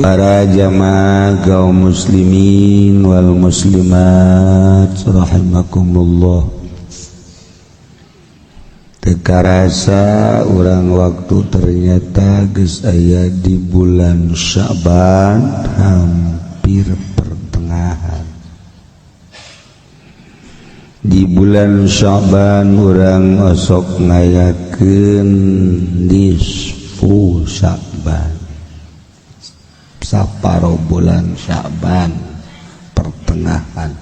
Para jamaah kaum muslimin wal muslimat rahimakumullah. Teu karasa urang waktu ternyata geus aya di bulan Sya'ban hampir pertengahan. Di bulan Sya'ban urang osok ngayakeun nisfu Sya'ban, saparo bulan Sya'ban pertengahan.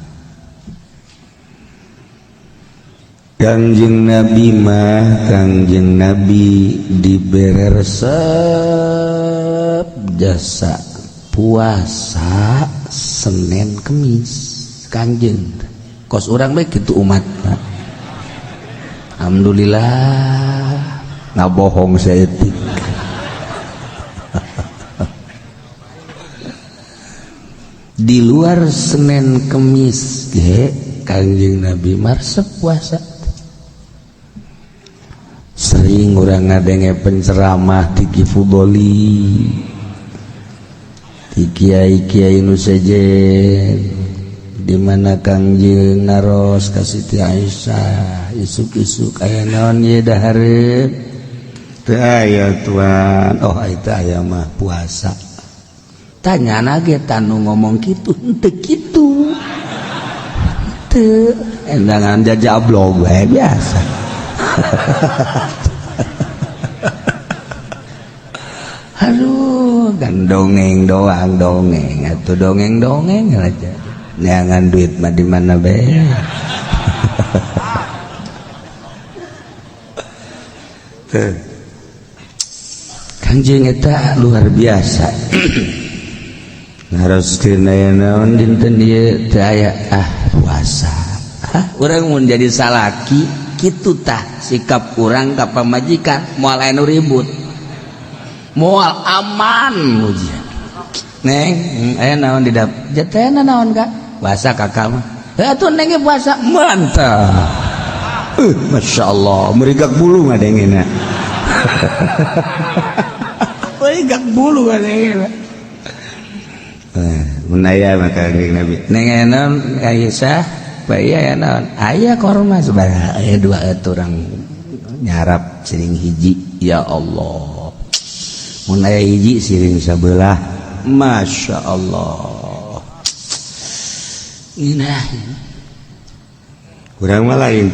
Kangjeng Nabi mah, Kangjeng Nabi dibere resep jasa puasa Senin Kemis. Kangjeng kos urang bae kitu umat. Alhamdulillah ngabohong saeutik. Di luar Senin Kemis ge Kangjeng Nabi marsep puasa. Sering urang ngadenge penceramah ti Ki Fudoli, ti kiai-kiai nu sejen, di mana Kangjeng naros ka Siti Aisyah, isuk-isuk aya naon ye dahareun? Teu aya tuan. Oh eta aya mah puasa. Tanya nage tanu ngomong kitu henteu kitu. Teu endangan jajablog we biasa. Aduh, kan dongeng doang dongeng atuh dongeng-dongeng aja. Neangan duit mah di mana bae. Teu. Kangjeng eta luar biasa. Haruskeun aya naon dinten ieu teu aya ah puasa. Hah, urang mun jadi salaki kitu tah sikap urang ka pamajikan moal aya nu ribut. Moal aman ujian. Neng, aya naon di dap? Jatena naon ka? Puasa kakak mah. Heuh atuh neng ge puasa. Mantap. Masya Allah, merigak bulu ngadengena. Merigak bulu ngadengena. Menaya maka Kangjeng Nabi. Neng aya naon Aisyah, bae aya naon? Aya korma sabaraha? Aya dua urang nyarap siring hiji. Ya Allah. Mun aya hiji siring sabelah. Masya Allah. Nginah. Urang mah lain.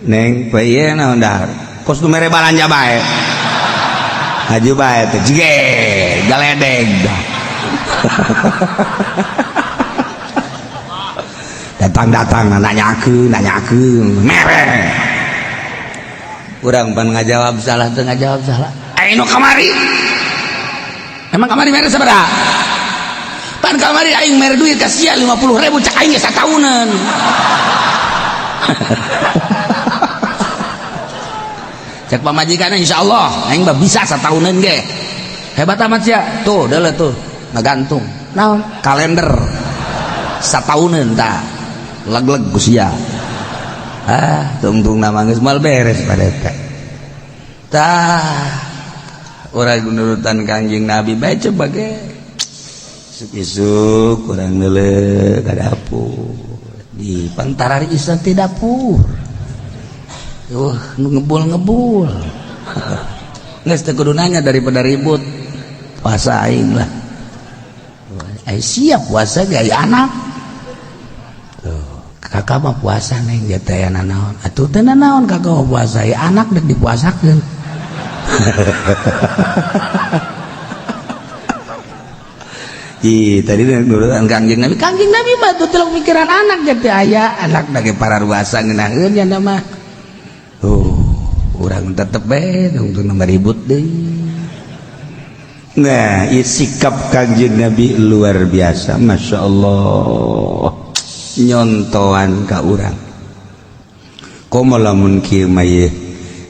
Neng bae naon dahar? Kos nu mere balanja bae. Haji bae teh jige galedeg. Datang-datang nanyakeun mere. Urang pan ngajawab salah teu ngajawab salah. Ai nu kamari. Emang kamari mere sabaraha? Pan kamari aing mere duit ka sia 50.000 cak aing ge sataunan. Cek pamajikanna insyaallah aing mah bisa sataunan ge. Hebat amat sia. Tuh deuleu tuh ngagantung. Naon? Kalender. Sataunan tah. Leg-leg ku sia. Ah, tungtung nama geus moal beres pada eta. Tah, urang nurutan Kangjeng Nabi bae coba ge. Isuk-isuk urang neuleuh ka dapur. Di pantaran isa ti dapur. Nu ngebul-ngebul. Geus teu kudu nanya daripada ribut. Puasa aing lah. Ai siap puasa ge aya anak. Tuh, kakak mah puasa neng ge teh aya naon. Atuh teu naon kakak mah puasa, aya anak dek dipuasakeun. Ih, tadi nurutan Kangjeng Nabi. Kangjeng Nabi mah tuh teu mikiran anak ge teh aya anak da ge pararuasa ngeunaheun nya mah. Urang tetep bae tungtung nama ribut deui. Nah, sikap Kangjeng Nabi luar biasa, Masya Allah. Nyontoan ka urang. Komo lamun kieu mah ye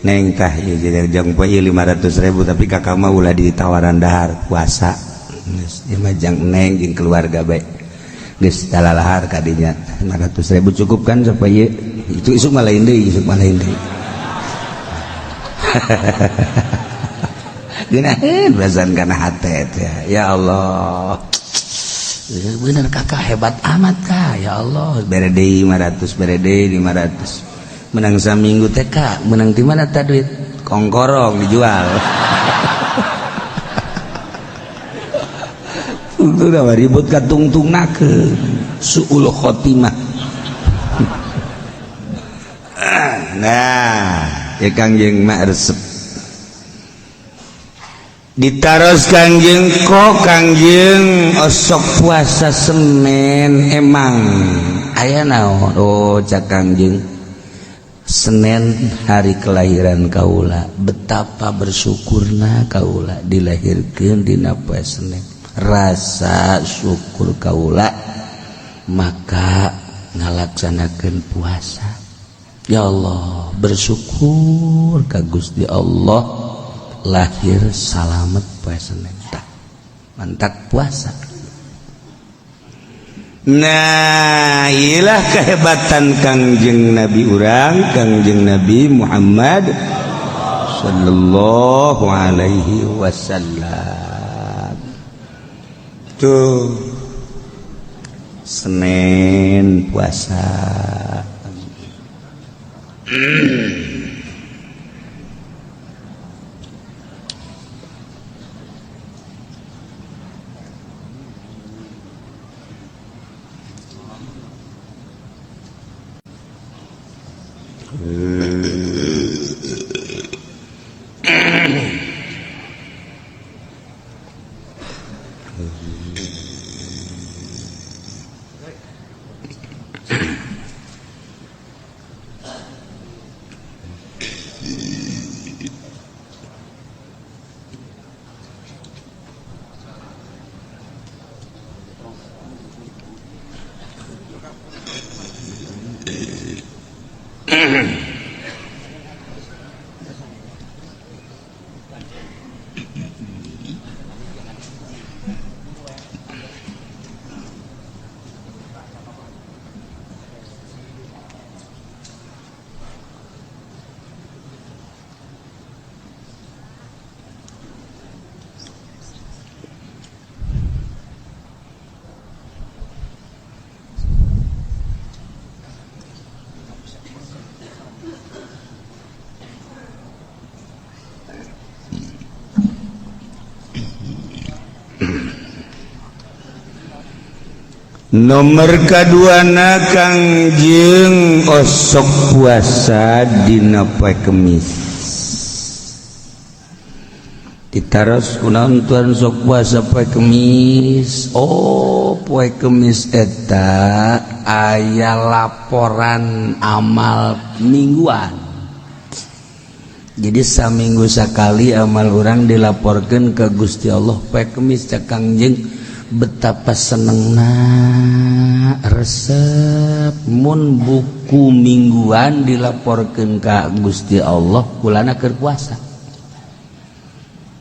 neng tah ieu jadi jang poe 500.000 tapi kakak mah ulah ditawaran dahar puasa. Geus ieu mah jang neng jeung keluarga bae. Geus talalahar ka dinya 500.000 cukup kan supaya itu isuk mah lain deui, isuk mah lain deui. Geunaheun perasaan kana hate teh. Ya Allah. Bener kakak hebat amat kak. Ya Allah, bere deui 500, bere deui 500. Menang saminggu teh kak, menang di mana tah duit? Kongkorong dijual. Itu udah ribut ka tungtungnakeun. Suul khotimah. Nah, ya Kangjeng mah resep. Ditaros Kangjeng kok Kangjeng osok puasa Senin emang aya naon? Oh, cak Kangjeng Senin hari kelahiran kaula, betapa bersyukurna kaula dilahirkeun dina poe Senin. Rasa syukur kaula maka ngalaksanakeun puasa. Ya Allah, bersyukur ka Gusti Allah lahir salamet poe Senin. Tah, mantap puasa. Nah, ilah kehebatan Kangjeng Nabi urang, Kangjeng Nabi Muhammad sallallahu alaihi wasallam. Tuh Senin puasa. Nomor kaduana Kangjeng osok puasa dina poe Kemis. Ditaros kunaon tuan sok puasa poe Kemis? Oh, poe Kemis eta aya laporan amal mingguan. Jadi saminggu sakali amal urang dilaporkeun ke Gusti Allah poe Kemis. Cak Kangjeng betapa senengna resep mun buku mingguan dilaporkeun ka Gusti Allah kulana keur puasa.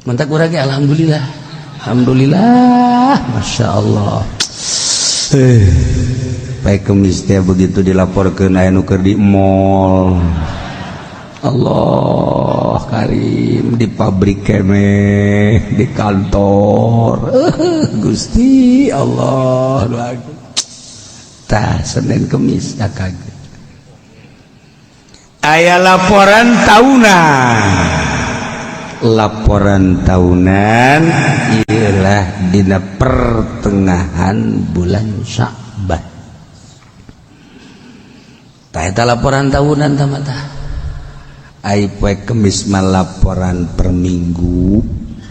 Mantak urang ge alhamdulillah. Alhamdulillah, Masya Allah. Poe Kemis teh begitu dilaporkeun aya nu keur di mall. Allah Karim di pabrik kene, di kantor. Gusti Allah tah Senin Kemis tak kaget. Aya laporan tahunan. Laporan tahunan ialah dina pertengahan bulan Sya'ban. Tah eta laporan tahunan tah mah tah. Ai poe Kemis mah laporan per minggu,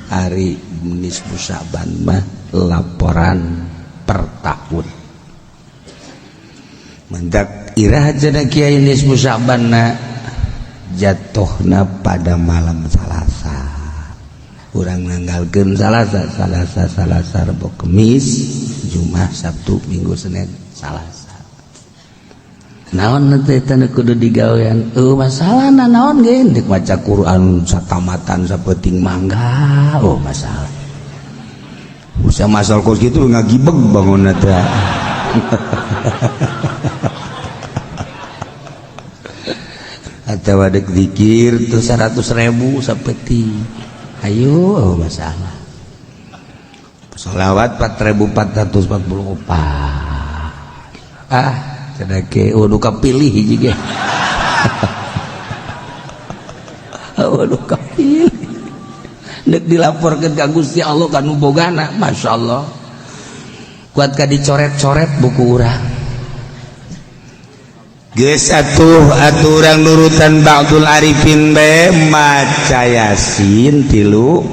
hari nisfu Sya'ban mah laporan per tahun. Mendak iraha cenah kiai nisfu Sya'banna jatuhna pada malam Salasa. Urang nanggalkeun Salasa, Salasa, Salasa, Rebo, Kemis, Jumat, Sabtu, Minggu, Senin, Salasa. Naon teh teu kudu digawean? Masalahna naon ge deuk maca Quran satamatan sapenting mangga. Oh masalah. Usah masal kos kitu ngagibeg bangunna teh. Atawa deuk zikir teu 100.000 sapeting. Ayo oh, masalah. Sholawat 4444. Ah, cenah ke oh nu kapilih hiji ge. Oh nu kapilih. Nek dilaporkeun ka Gusti Allah ka nu bogana, masyaallah. Kuat ka dicoret-coret buku urang. Geus atuh aturan nurutan Ba'dul Arifin bae maca Yasin tilu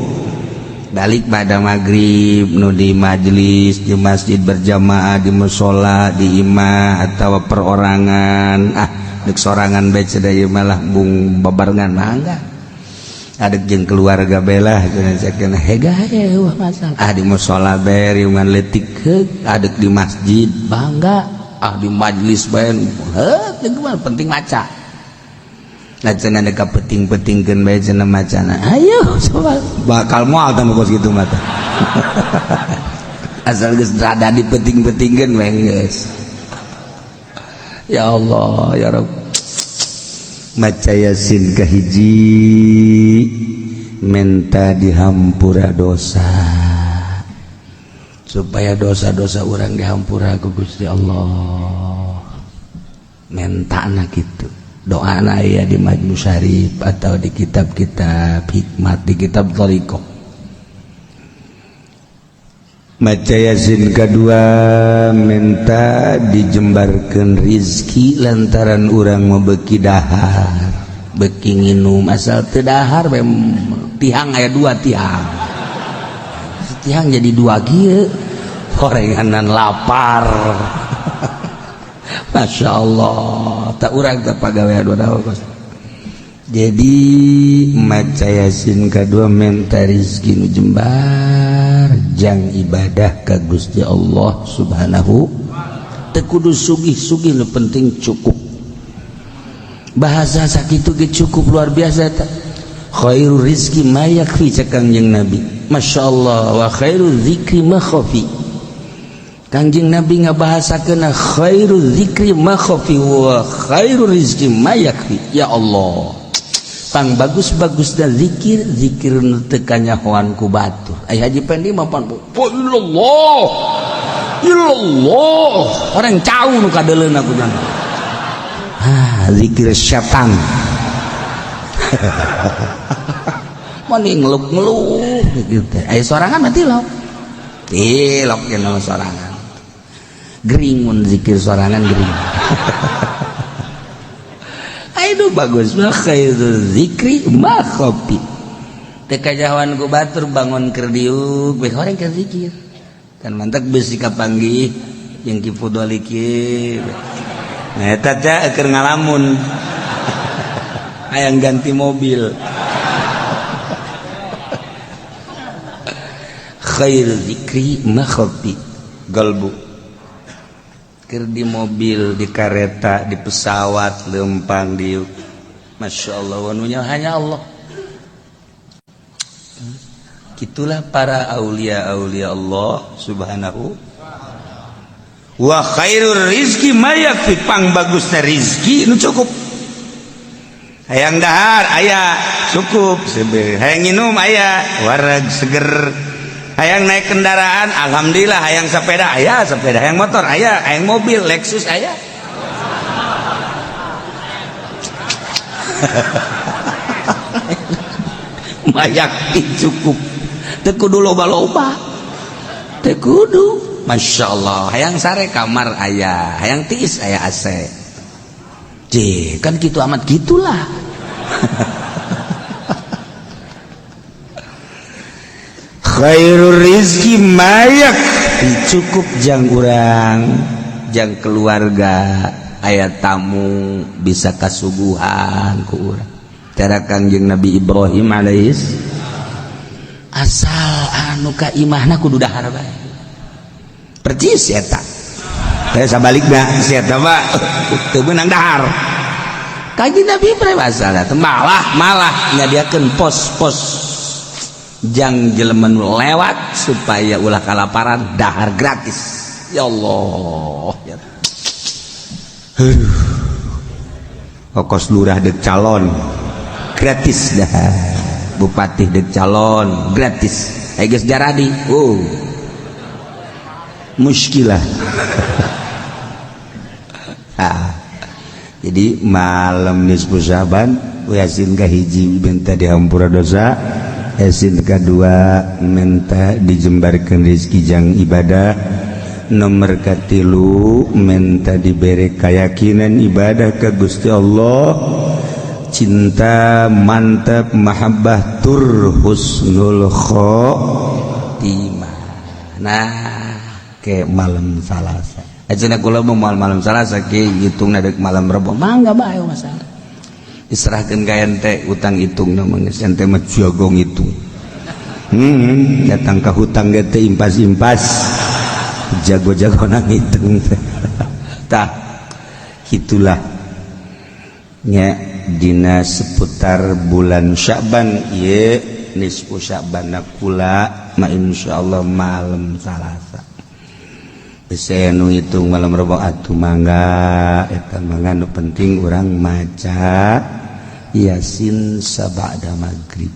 balik pada maghrib nu di majelis di masjid berjamaah di mushola di imah atau perorangan ah dek sorangan bae cenah ieu malah bung babarengan mangga adek jeung keluarga belah cenah cekeun hega wah masalah ah di mushola bae riungan leutik heuk adek di masjid bangga ah di majelis bae heuh teu penting maca. Nah cenah deka peting-petingkeun bae cenah macana. Ayo coba bakal moal tah kos kitu mah tah. Asal geus rada dipeting-petingkeun bae geus. Ya Allah ya Rabb. Maca Yasin kahiji menta dihampura dosa supaya dosa-dosa urang dihampura ku Gusti Allah. Mentana kitu. Doa aya di Majmu Syarif atau di kitab-kitab hikmat, di kitab thariqah. Maca Yasin kedua minta dijembarkeun rizki lantaran urang mau beki dahar beki nginum asal teu dahar tihang aya dua tihang tihang jadi dua kieu horenganan lapar. Masya Allah tak urang tak pagawean dua kos. Jadi maca Yasin kedua minta rizki nu jembar jang ibadah ka Gusti Allah Subhanahu teu kudu sugih-sugih nu penting cukup. Bahasa sakitu ge cukup luar biasa eta. Khairu rizki ma yakfi cek Kangjeng Nabi. Masya Allah wa khairu zikri ma khafi. Kangjeng Nabi ngabahasakeun khairu zikri ma khafi wa khairu rizki ma yakfi. Ya Allah. Pang bagus-bagus dan zikir zikir nu teu kanyahoan ku batur. Ai Haji Pendi mah pan illallah illallah orang cau nu kadeuleuna ku jan. Ah zikir syaitan. Mani ngeluk-ngeluk gitu teh. Aya sorangan mah tilok. Tilok jeung sorangan. Gering mun zikir sorangan gering. Aduh bagus mah khairu zikri ma khafi. Teu kajahoan ku batur bangun keur diuk bae horeng keur zikir. Kan mantak beusi kapanggih jeung Ki Fudoli kieu. Nah eta teh keur ngalamun. Hayang ganti mobil. Khairu zikri ma khafi. Galbu. Keur di mobil, di kareta, di pesawat, lempang diuk. Masya Allah, wanunya hanya Allah. Gitulah para aulia-aulia Allah subhanahu wa khairur rizki ma yakfi. Pang bagusna rizki nu cukup. Hayang dahar aya cukup, hayang nginum aya wareg seger. Hayang naik kendaraan alhamdulillah, hayang sepeda aya sepeda, hayang motor aya, hayang mobil Lexus aya. Mayak cukup. Teu kudu loba-loba. Teu kudu. Masya Allah, hayang sare kamar aya, hayang tiis aya AC. J, kan gitu amat gitulah. Khairur rizki mayak cukup jang urang, jang keluarga, aya tamu bisa kasuguhan ku urang. Cara Kangjeng Nabi Ibrahim alaihis asal anu ka imahna kudu dahar bae. Percis eta. Teh sabalikna si eta mah teu meunang dahar. Kangjeng Nabi Ibrahim asal malah malah nyadiakeun pos-pos jang jelema nu lewat supaya ulah kalaparan dahar gratis. Ya Allah ya. Okos lurah dek calon gratis dahar. Bupati dek calon gratis. Geus jaradi. Oh. Muskilah. Ah. Jadi malam nisfu Syaban Yasin kahiji minta dihampura dosa, Yasin kedua minta dijembarkan rezeki jang ibadah, nomor katilu minta diberi keyakinan ibadah ke Gusti Allah, cinta mantap mahabbah tur husnul khotimah. Nah, ke malam Salasa. Ayeuna kula mah moal malam Salasa ki hitungna deuk malam Rebo. Mangga bae masalah. Diserahkeun ka ente utang hitungna mah geus ente mah jago ngitung. Datang ke hutang ge teh impas-impas. Jago-jago nang ngitung teh. Tah, gitulah nya dina seputar bulan Sya'ban ieu nisfu Sya'ban kula ma insyaallah malam Salasa. Bisa nu hitung malam Rebo atuh mangga eta mangga, nu penting urang maca Yasin sabada maghrib.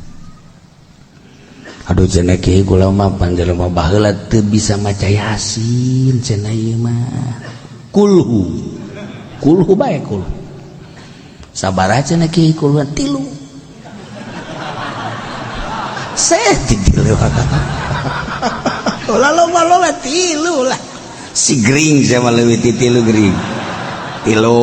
Aduh, cenah kiai, kula mah pan jelema baheula teu bisa maca Yasin cenah ieu mah. Kulhu. Kulhu bae kulhu. Sabaraha cenah kiai kulhu? Tilu. Setik tilu. Ulah loba-loba, tilu lah. Si gering sama leuwih ti tilu gering. Tilu.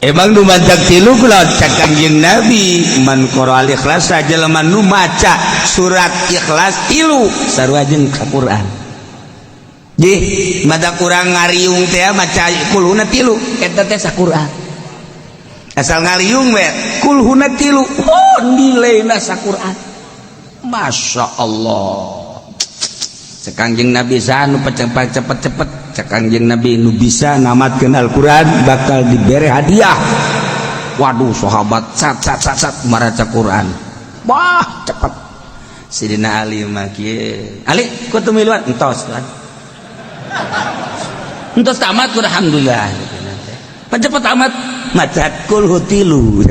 Emang nu maca tilu kula cak Kanjeng Nabi, man qara al ikhlas, jelema nu maca surat Ikhlas tilu sarua jeung Quran. Jih, mata kurang ngariung teh maca kulhuna tilu eta teh saquran. Asal ngariung we kulhuna tilu, oh, nilaina saquran. Masya Allah. Cek Kanjeng Nabi sanu cepet-cepet, cek Kanjeng Nabi nu bisa namatkeun Al-Qur'an bakal dibere hadiah. Waduh, sahabat sat sat sat sat maraca Quran. Wah, cepet. Sidina Ali mah kieu. Ali, ku teu miluan entos kan. Entos tamat, alhamdulillah. Pan cepet amat maca kulhu tilu.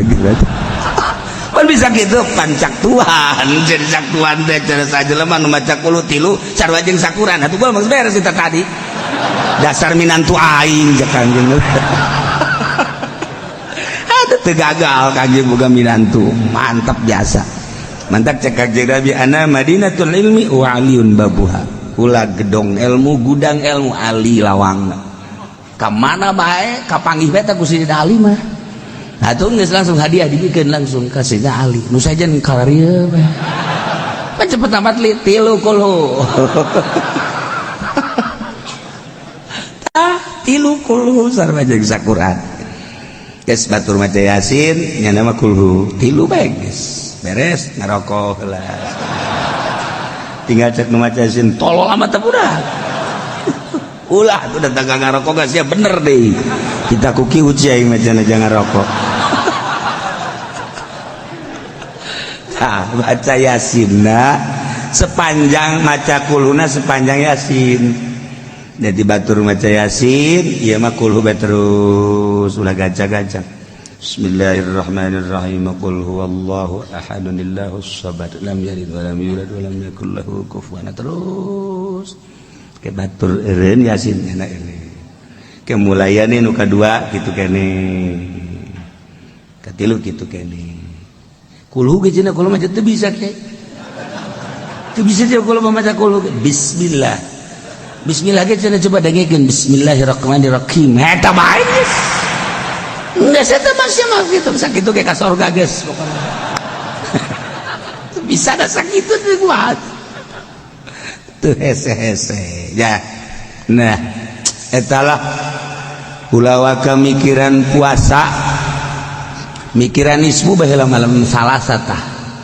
Pan bisa gitu pancak Tuhan, jadi cak Tuhan teh cara sajelema nu maca kulhu tilu sarua jeung sakuran. Atuh gua mah beres eta tadi. Dasar minantu aing cek Kanjeng. Aduh, teu gagal Kanjeng boga minantu, mantap biasa. Mantap cek Kanjeng Nabi, ana madinatul ilmi wa aliyun babuha. Kula gedong ilmu, gudang ilmu, Ali lawangna. Ka mana bae kapanggih bae teh ku Sidina Ali mah. Atuh geus langsung hadiah dibikeun langsung ka Sidina Ali. Nu sajen karieu bae. Pan cepet amat li tilu kulhu. Tah, tilu kulhu sarua jeung saquran. Geus batur maca Yasin nya mah kulhu tilu bae geus. Beres ngarokok heula. Tinggal cek nu maca Yasin tolol amat teh budak. Ulah tuh datang ka ngarokok geus ya bener deh. Kita kuki uci aing macana jangan rokok. Nah, baca Yasinna sepanjang maca kulhuna sepanjang Yasin. Jadi batur maca Yasin ieu mah kulhu bae terus ulah gancang-gancang. Bismillahirrahmanirrahim. Qul huwallahu ahadun illahus samad lam yalid wa lam yulad wa lam yakul lahu kufuwan. Terus ke batur eureun Yasin enak eureun. Kemulayan nu kadua kitu kene. Katilu kitu kene. Kulhu ge cenah kula mah teu bisa kiai. Teu bisa cenah kula mah maca kulhu. Bismillah. Bismillah ge cenah coba dengekeun bismillahirrahmanirrahim. Eta bae geus. Geus eta mah sia mah kitu sakitu ge ka sorga geus pokona. Teu bisa da sakitu teh kuat. Teu hese-hese ya. Nah, etalah ulawa kemikiran puasa mikiran ismu baheula malam Salasa tah.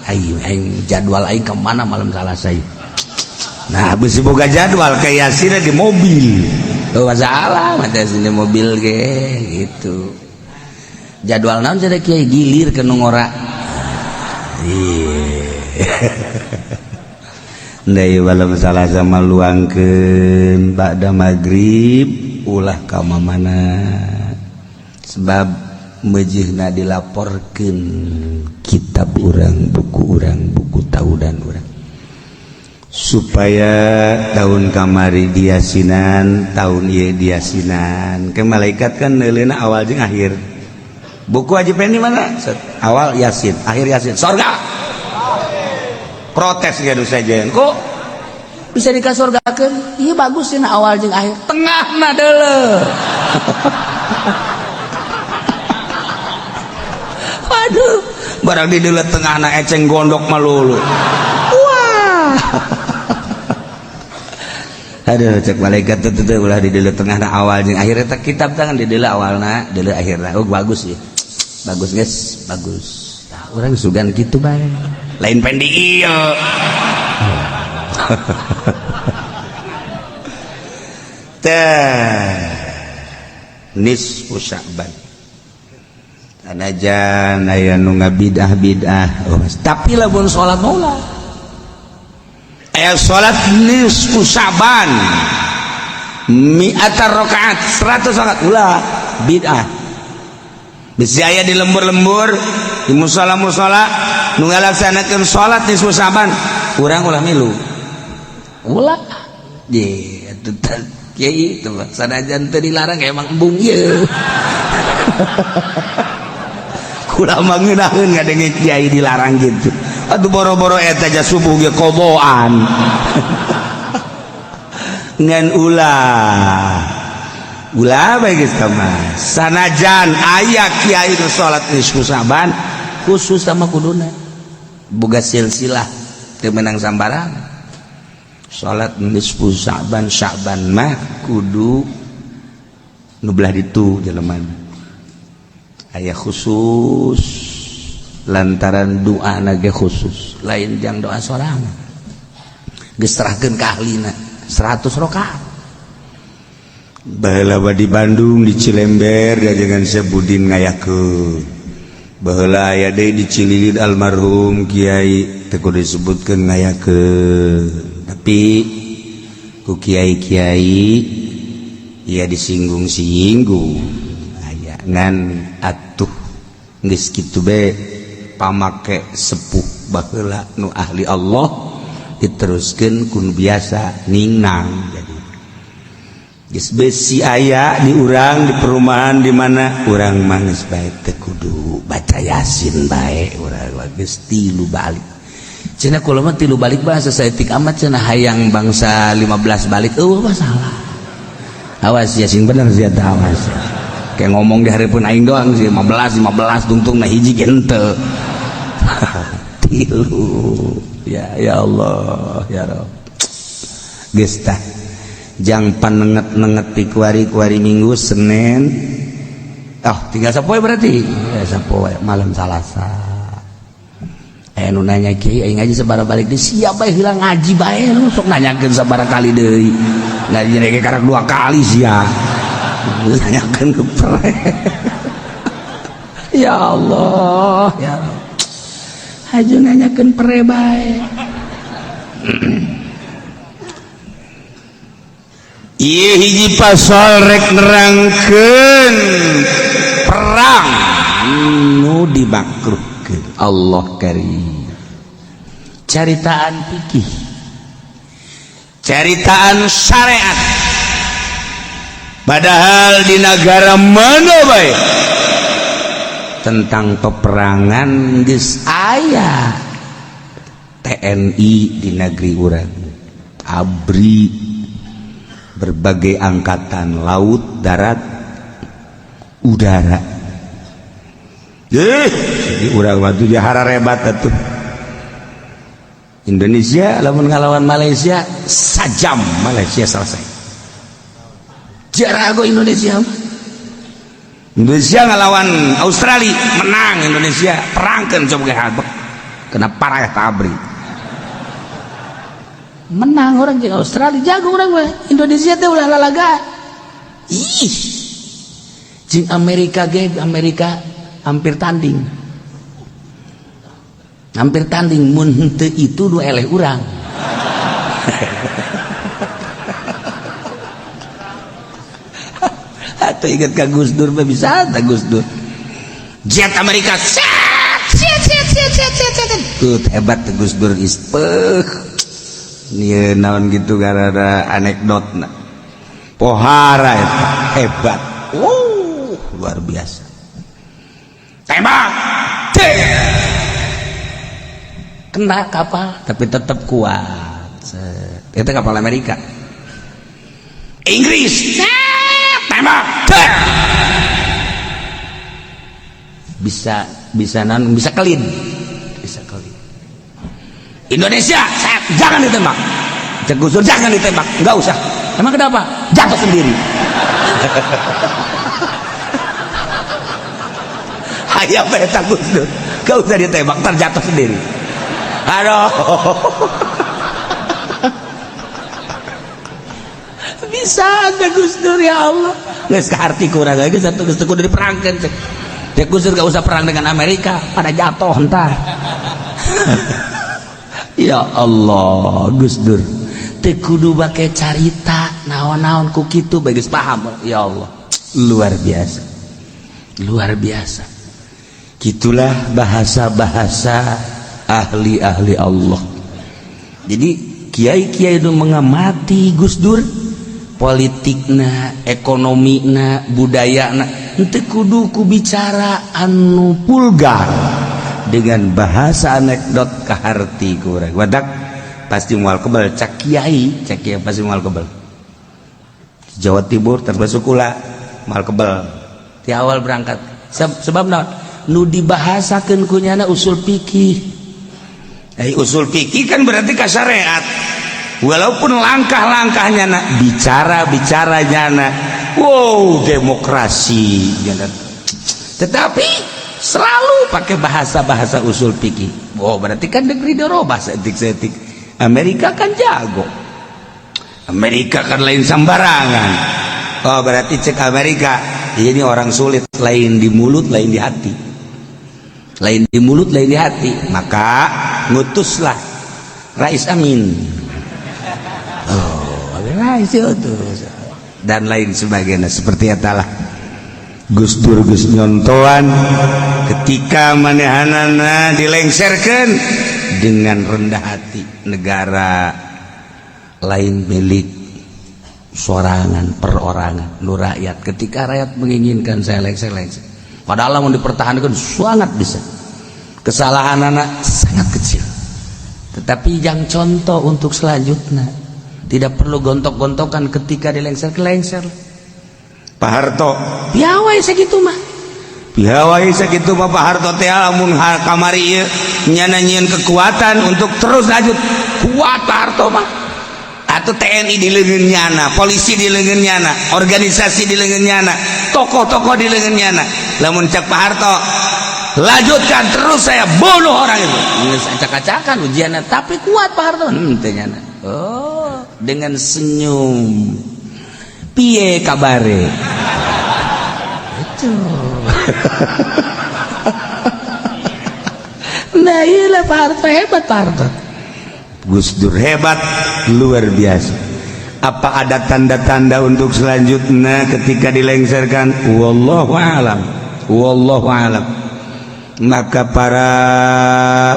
Aing aing jadwal aing ke mana malam Salasa ieu? Nah, bisi boga jadwal kayak Yasin di mobil. Oh, masalah mata sini mobil ge gitu. Jadwal naon cenah kiai gilir ke nu ngora. Iya. Ndai malam Salasa maluangkeun ba'da maghrib ulah ka mana sebab Mejihna dilaporkeun kitab urang, buku urang, buku tahunan urang Supaya tahun kamari diasinan, tahun ieu diasinan. Ke malaikat kan neuleuna awal jeung akhir. Buku Haji Pendi mana? Set. Awal Yasin, akhir Yasin, sorga. Protes ge nu sajen. Kok bisa dikasorgakeun? Ieu bagus cenah awal jeung akhir. Tengahna deuleu. Waduh, barang di deuleu tengahna eceng gondok malulu. Wah. Aduh, cek malaikat teu teu ulah di deuleu tengahna awal jeung akhir eta kitab tangan di deuleu awalna, deuleu akhirna. Oh, bagus ya. Bagus guys, bagus. Nah, urang sugan kitu bae. Lain pendi ieu. Teh nisfu Sya'ban. Sanajan aya nu ngabidah-bidah, oh, tapi lamun salat mah aya salat nisfu Sya'ban mi'ata rakaat 100 rakaat ulah bid'ah. Bisi aya di lembur-lembur di musala-musala nu ngalaksanakeun salat nisfu Sya'ban, urang ulah milu. Ulah. Ye, atuh kiai itu sanajan teu dilarang emang embung ieu. Kula mah ngeunaheun ngadenge kiai dilarang gitu. Aduh boro-boro eta ja subuh ge koboan. Ngan ulah. Ulah bae geus mah. Sanajan aya kiai nu salat nisfu Sya'ban khusus sama kuduna. Boga silsilah teu meunang sambarang. Salat nisfu Sya'ban, Sya'ban mah kudu nu belah ditu jelema. Aya khusus lantaran doa nage khusus, lain jang doa sorangan. Geus serahkeun ka ahlina 100 rakaat. Baheula di Bandung di Cilember dajengan Sebudin ngayakeun. Baheula aya deui di Cililin almarhum kiai teu kudu disebutkeun ngayakeun. Tapi ku kiai-kiai ya disinggung-singgung aya ngan atuh geus kitu be pamake sepuh baheula nu ahli Allah diteruskeun kun biasa ningnang. Jadi geus besi aya di urang di perumahan di mana urang mah geus bae teu kudu baca Yasin bae urang geus tilu balik. Cenah kula mah tilu balik bahasa saeutik amat cenah hayang bangsa 15 balik eueuh masalah. Awas Yasin bener sia teh awas. Kayak ngomong di hareupeun aing doang sih 15 15 tungtung na hiji ge henteu. Tilu. Ya ya Allah ya Rabb. Geus tah jang panenget-nenget ti kuari-kuari Minggu Senin. Oh, tinggal sapoe berarti. Ya sapoe malam Salasa. Nu nanya kiai aing ngaji sabaraha balik deui siap bae heula ngaji bae lu sok nanyakeun sabaraha kali deui. Ngaji ge karak 2 kali sia. Nanyakeun ke pre. Ya Allah, ya Rabb. Haji nanyakeun pre bae. Ieu hiji pasal rek nerangkeun perang nu dimakruhkeun Allah karim. Caritaan fikih, caritaan syariat. Padahal di negara mana bae tentang peperangan geus aya TNI di negeri urang, ABRI, berbagai angkatan laut, darat, udara. Jadi urang waktu jahara rebat atuh. Indonesia lamun ngalawan Malaysia sajam Malaysia selesai. Jarago Indonesia. Indonesia ngalawan Australia menang Indonesia, perangkeun coba ge habek. Kena parah tabri. Menang orang jeung Australia jago orang mah. Indonesia teh ulah lalaga. Ih. Jeung Amerika ge Amerika hampir tanding. Hampir tanding mun henteu itu nu eleh urang. Atuh inget ka Gus Dur mah bisa tah Gus Dur. Jet Amerika set set set set set set set. Tuh hebat Gus Dur ispeuh. Ieu naon gitu gara-gara anekdotna. Pohara eta hebat. Luar biasa. Tembak. Kena kapal tapi tetap kuat. Itu kapal Amerika. Inggris. Tembak. Bisa bisa nan bisa kelin. Bisa kelin. Indonesia, jangan ditembak. Cek Gus Dur jangan ditembak, enggak usah. Emang kenapa? Jatuh sendiri. Hayam eta Gus Dur. Enggak usah ditembak, terjatuh sendiri. Aduh. Bisa ada Gus Dur ya Allah. Geus kaharti kurang geus satu geus kudu diperangkeun cek. Cek Gus Dur gak usah perang dengan Amerika, pada jatuh entar. Ya Allah, Gus Dur. Teu kudu bake carita naon-naon ku kitu bae geus paham. Ya Allah, luar biasa. Luar biasa. Gitulah bahasa-bahasa ahli-ahli Allah. Jadi kiai-kiai itu mengamati Gus Dur, politikna, ekonomina, budayana, henteu kudu ku bicara anu vulgar dengan bahasa anekdot kaharti kurang. Wadak pasti mual kebal cak kiai pasti mual kebal. Jawa Timur termasuk kula mual kebal. Di awal berangkat sebab naon? Nu dibahasakeun ku nyana usul fikih. Usul fikih kan berarti ka syariat. Walaupun langkah-langkahnya nak bicara-bicaranya nak wow demokrasi nyana. Tetapi selalu pakai bahasa-bahasa usul fikih. Oh berarti kan negeri dirobah seetik-seetik. Amerika kan jago. Amerika kan lain sembarangan. Oh berarti cek Amerika ini orang sulit, lain di mulut lain di hati. Lain di mulut lain di hati. Maka ngutuslah Rais Amin. Oh, Rais itu dan lain sebagainya seperti etalah. Gus Dur geus nyontoan ketika manehanana dilengserkeun dengan rendah hati, negara lain milik sorangan perorangan nu rakyat. Ketika rakyat menginginkan saya lengser-lengser, padahal mau dipertahankan sangat bisa. Kesalahan anak sangat kecil, tetapi yang contoh untuk selanjutnya tidak perlu gontok-gontokan ketika dilengser ke lengser. Pak Harto piawai segitu mah, piawai segitu mah Pak Harto teh lamun kamari ieu nyana nyieun kekuatan untuk terus lanjut kuat Pak Harto mah. Atau TNI di leungeun nyana, polisi di leungeun nyana, organisasi di leungeun nyana, tokoh-tokoh di leungeun nyana. Lamun cek Pak Harto lanjutkan terus saya bunuh orang itu. Geus acak-acakan ujianna tapi kuat Pak Harto henteu nyana. Oh, dengan senyum. Piye kabare? Itu. Nah, iyalah Pak Harto hebat Pak Harto. Gus Dur hebat luar biasa. Apa ada tanda-tanda untuk selanjutnya ketika dilengserkan? Wallahu alam. Wallahu alam. Maka para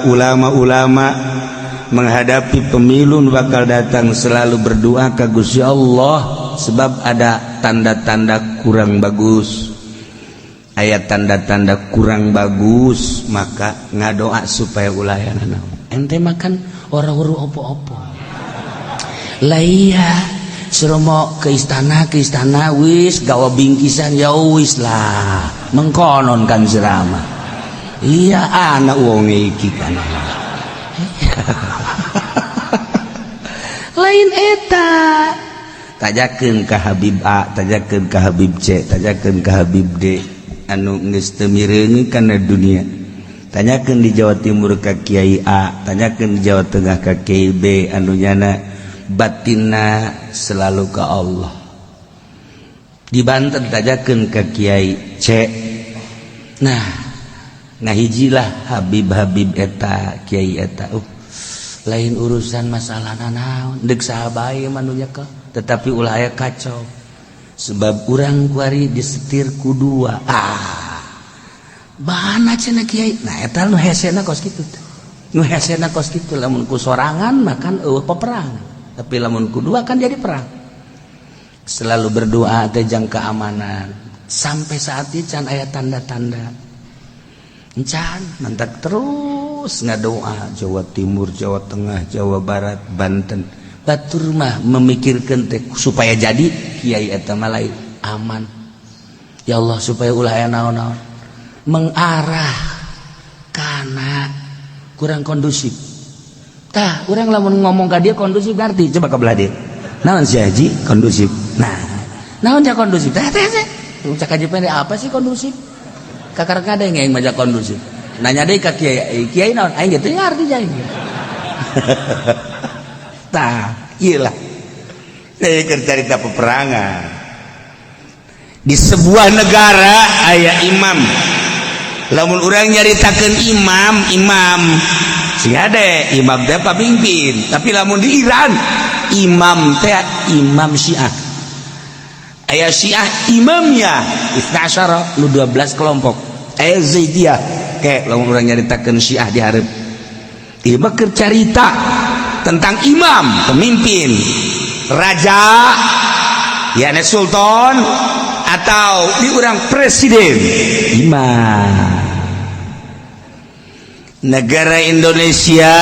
ulama-ulama menghadapi pemilu bakal datang selalu berdoa ke Gusti Allah sebab ada tanda-tanda kurang bagus. Ayat tanda-tanda kurang bagus maka ngadoa supaya ulah aya naon. Ente makan orang huru opo-opo. Lah iya, suruh mau ke istana wis gawa bingkisan ya wis lah. Mengkonon kan serama. Iya anak wong iki kan. Lain eta. Tajakeun ka Habib A, tajakeun ka Habib C, tajakeun ka Habib D anu geus teu mireungeun kana dunia. Tanyakeun di Jawa Timur ka Kiai A, tanyakeun di Jawa Tengah ka Kiai B anu nyana batinna selalu ka Allah. Di Banten tanyakeun ka Kiai C. Nah, ngahijilah Habib-habib eta, Kiai eta. Lain urusan masalah nanaon, deuk saha bae mah nu nyekel, tetapi ulah aya kacau. Sebab urang kuari disetir ku dua. Ah. Mana cenah kiai? Nah eta nu hesena kos kitu teh. Nu hesena kos kitu lamun ku sorangan makan eueuh peperangan. Tapi lamun ku dua kan jadi perang. Selalu berdoa teh jang keamanan. Sampai saat ini can aya tanda-tanda. Can mantak terus ngadoa Jawa Timur, Jawa Tengah, Jawa Barat, Banten. Batur mah memikirkan teh supaya jadi kiai eta mah lain aman. Ya Allah supaya ulah aya naon-naon. Mengarah kana kurang kondusif. Tah, urang lamun ngomong ka dia kondusif ngarti, coba ka belah dieu. Naon si haji kondusif? Nah, naon ja kondusif? Tah teh teh. Cak haji pendek apa sih kondusif? Kakar kadeng yang maja kondusif. Nanya deui ka kiai, kiai naon? Aing ge teu ngarti aing. Tah, ieu lah. Keur carita peperangan. Di sebuah negara aya imam. Lamun urang nyaritakeun imam, imam sing hade imam teh pamimpin, tapi lamun di Iran imam teh imam Syiah. Aya Syiah imamnya itsna asyara nu 12 kelompok. Aya Zaidiyah kayak lamun urang nyaritakeun Syiah di hareup. Ieu mah keur carita tentang imam, pemimpin, raja, yakni sultan atau di urang presiden imam. Negara Indonesia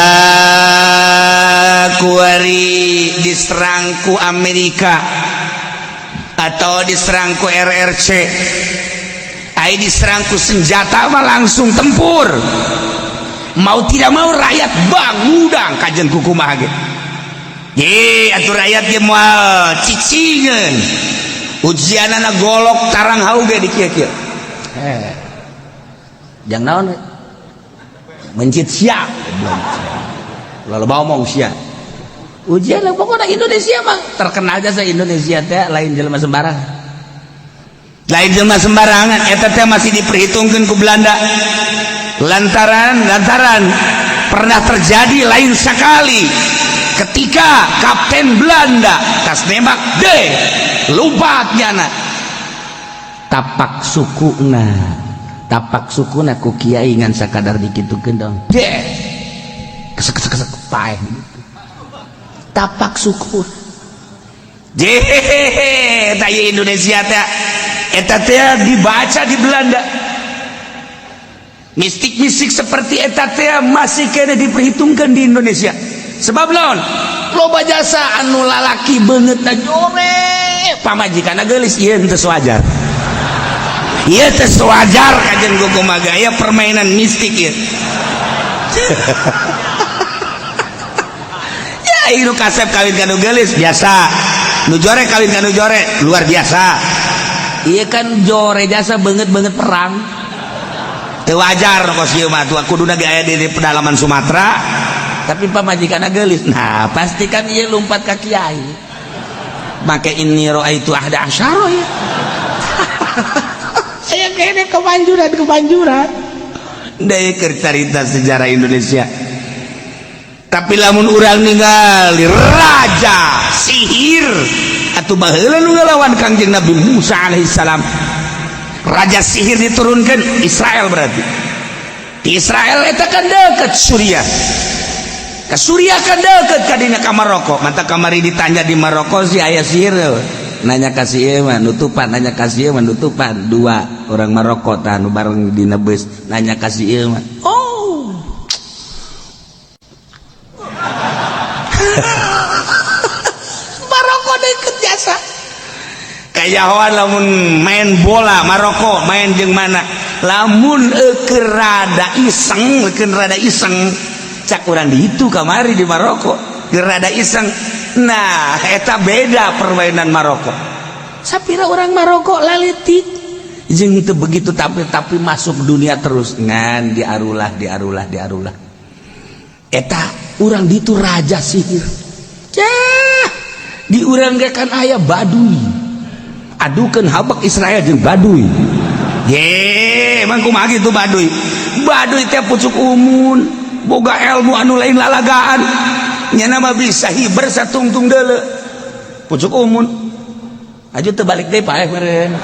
kuari diserang ku Amerika atau diserang ku RRC, ai diserang ku senjata mah langsung tempur, mau tidak mau rakyat bangudang kajen kukumaha ge. Ye atuh rakyat ge moal cicingeun, ujianana golok tarang hau ge di kieu-kieu. Jang naon mencit sia lalu bawa ngomong sia ujian. Pokoknya Indonesia mah terkenal jasa Indonesia teh lain jelema sembarang, lain jelema sembarangan. Eta teh masih diperhitungkan ku Belanda lantaran lantaran pernah terjadi lain sekali ketika kapten Belanda tas nembak deh lompat nyana tapak sukuna, tapak sukuna ku kiai ngan sakadar dikitukeun dong deh kesek kesek kesek paeh gitu. Tapak suku. Jehehe eta Indonesia teh eta teh dibaca di Belanda, mistik-mistik seperti eta teh masih kena diperhitungkan di Indonesia. Sebab naon? Loba jasa anu lalaki beungeutna jore, pamajikanna geulis. Ieu teu wajar, ieu teu wajar kajen kumaha gaya permainan mistik ieu. Ya nu kasep kawin ka nu geulis biasa, nu jore kawin ka nu jore luar biasa. Iya kan jore jasa beungeut-beungeut perang. Teu wajar kos ieu mah, tuh kuduna ge aya di pedalaman Sumatera. Tapi pamajikanna geulis. Nah pasti kan ieu lompat ka kiai make inni raaitu ahada asyara ya. Aya kene kemanjuran kemanjuran. Deui keur carita sejarah Indonesia. Tapi lamun urang ningali raja sihir atau baheula nu ngalawan Kangjeng Nabi Musa alaihissalam, raja sihir diturunkan Israel, berarti di Israel eta kan deket Suriah, ke Suriah kan deket kadinya ka Maroko. Mata kamari ditanya di Maroko si aya sihir, nanya kasih ieu mah nutupan, nanya kasih ieu mah nutupan. Dua orang Maroko tah nu bareng dina beus nanya kasih ieu mah, oh. Maroko deket jasa. Kayahoan lamun main bola Maroko main jeung mana, lamun keur rada iseng, keur rada iseng cak urang di itu kamari di Maroko keur rada iseng. Nah eta beda permainan Maroko. Sapira orang Maroko laletik jeung teu begitu, tapi masuk dunia terus ngan diarulah diarulah diarulah. Eta urang ditu raja sihir. Cah, di urang ge kan aya Baduy, adukeun habak Israel jeung Baduy. Ye emang kumaha kitu Baduy? Baduy teh pucuk umun, boga ilmu anu lain lalagaan. Nyana mah bisa hiber satungtung deuleu pucuk umun. Aju teu balik deui paeh meureun.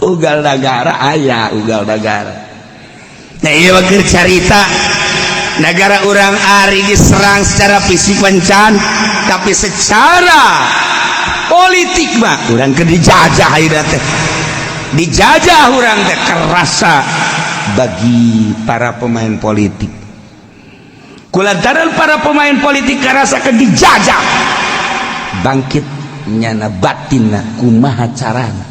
Ugal negara aya, ugal negara. Nah, iya wakil carita negara urang ari diserang secara fisik wencan, tapi secara politik mah urang ke dijajah ayeuna teh. Dijajah urang teh kerasa bagi para pemain politik. Kulantaran para pemain politik kerasa ke dijajah, bangkit nyana batinna, kumaha carana?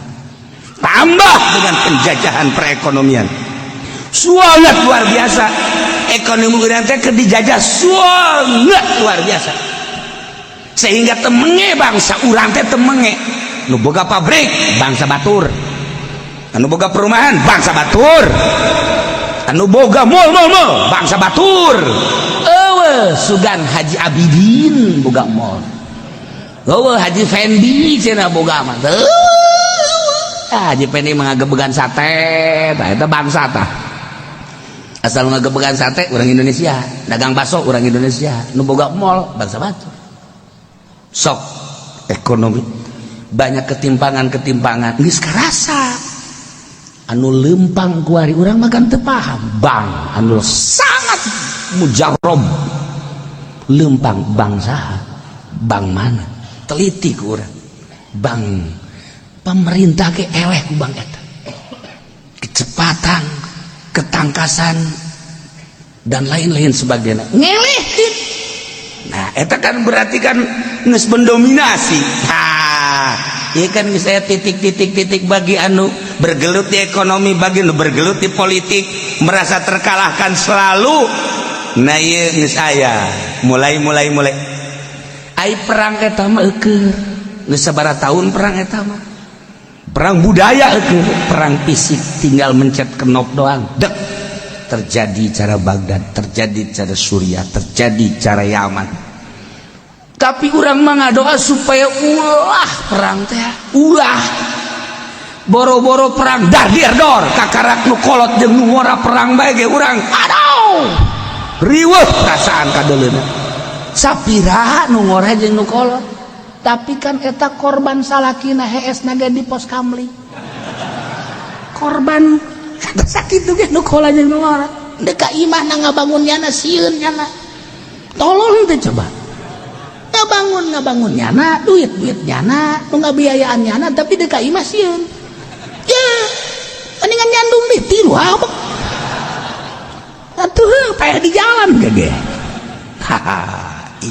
Tambah dengan penjajahan perekonomian sangat luar biasa. Ekonomi urang teh keur dijajah sangat luar biasa, sehingga temenge bangsa urang teh, temenge nu boga pabrik bangsa batur, anu boga perumahan bangsa batur, anu boga mall mall mall bangsa batur. Eueuh sugan Haji Abidin boga mall, eueuh Haji Fendi cenah boga mah. Ah, Haji Fendi mah ngagebegan sate tah, eta bangsa tah. Asal ngagebegan sate orang Indonesia, dagang bakso orang Indonesia, nu boga mall bangsa batur. Sok Ekonomi banyak ketimpangan-ketimpangan geus karasa. Anu lempang kuari urang makan teu paham, bank anu sangat mujarob lempang bangsa, bank mana teliti ku urang, bank pemerintah ke eleh ku bank eta, kecepatan, ketangkasan, dan lain-lain sebagainya ngelehkeun. Nah, eta kan berarti kan geus mendominasi. Tah, ieu kan geus aya titik-titik-titik bagi anu bergelut di ekonomi, bagi anu bergelut di politik, merasa terkalahkan selalu. Nah, ieu geus aya mulai mulai mulai. Ai perang eta mah eukeur geus sabaraha tahun perang eta mah. Perang budaya eukeur, perang fisik tinggal mencet kenop doang dek. Terjadi cara Baghdad, terjadi cara Suriah, terjadi cara Yaman. Tapi urang mah ngadoa supaya ulah perang teh, ulah boro-boro perang dar dir dor kakarak nu kolot jeung nu ngora perang bae ge urang. Aduh, riweuh perasaan kadeuleuna. Sapira nu ngora jeung nu kolot, tapi kan eta korban salakina hees naga di pos kamli, korban sakitu ge nu kolot jeung nu ngora deuk ka imah na ngabangun nyana sieun nyana. Tolong teh coba ngabangun, ngabangun nyana, duit duit nyana nu ngabiayaan nyana, tapi deuk ka imah sieun ya. Mendingan nyandung deh tilu apa atuh payah di jalan gege. Haha,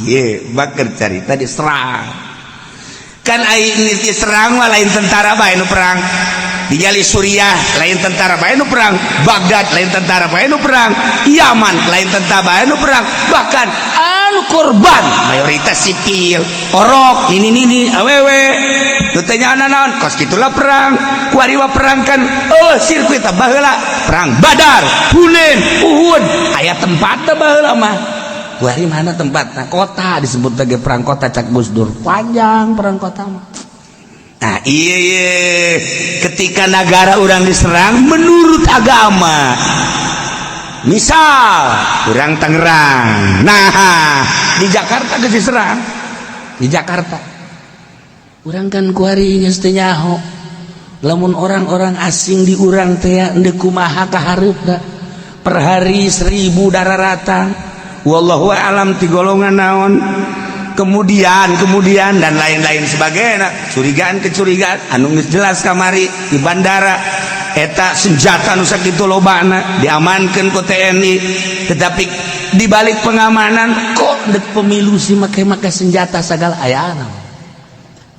iya bakar carita diserang kan. Ai geus diserang mah lain tentara bae nu perang. Digali Suriah lain tentara bae nu perang, Baghdad lain tentara bae nu perang, Yaman lain tentara bae nu perang. Bahkan anu korban mayoritas sipil, orok ini nini awewe nu teh nyaana naon. Kos kitulah perang kuari mah. Perang kan oh sirkuit baheula, perang Badar, Hunain, Uhud aya tempat baheula mah. Kuari mana tempatna? Kota disebut sebagai perang kota, cak Gus Dur. Panjang perang kota mah. Nah, iya, ketika negara urang diserang menurut agama, misal urang Tangerang, nah di Jakarta geus diserang. Di Jakarta urang kan kuari geus teu nyaho lamun orang-orang asing di urang teh endek kumaha kahareupna. Per hari 1000 daratang. Wallahu alam ti golongan naon, kemudian kemudian dan lain-lain sebagainya, curigaan kecurigaan anu geus jelas kamari di bandara eta senjata nu sakitu lobana diamankeun ku TNI, tetapi di balik pengamanan kok dek pemilu sih make-make senjata segala, aya naon,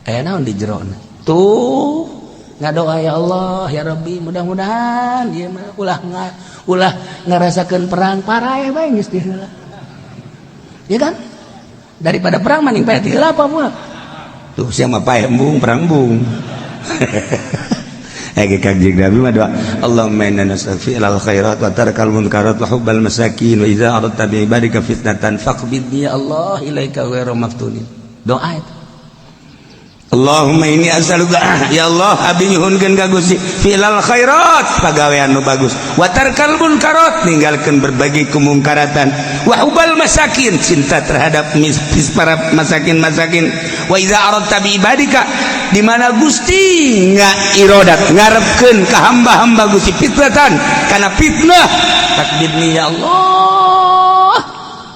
aya naon di jerona tuh. Ngadoa, ya Allah, ya Rabbi, mudah-mudahan ieu mah ulah ulah ngarasakeun perang, parah bae geus ti heula, ya kan? Daripada perang mending paeh ti heula apa moal. Tuh siapa paeh embung perang embung. Eh, Kanjeng Nabi mah doa, Allahumma inna nas'aluka fi'lal khairat wa tarkal munkarat wa hubbal masakin wa idza aradta bi ibadika fitnatan faqbidni ya Allah ilaika ghairu maftunin. Doa itu. Allahumma inni as'aluka, ya Allah, abdi nyuhunkeun ka Gusti, fi'lal khairat, pagawean nu bagus, wa tarkal munkarat, ninggalkeun berbagai kemungkaratan, wa hubbal masakin, cinta terhadap mis para masakin-masakin, wa idza aradta bi ibadika Di mana Gusti nga irodat ngarepkeun ka hamba-hamba Gusti fitnatan kana fitnah, faqbidni ya Allah,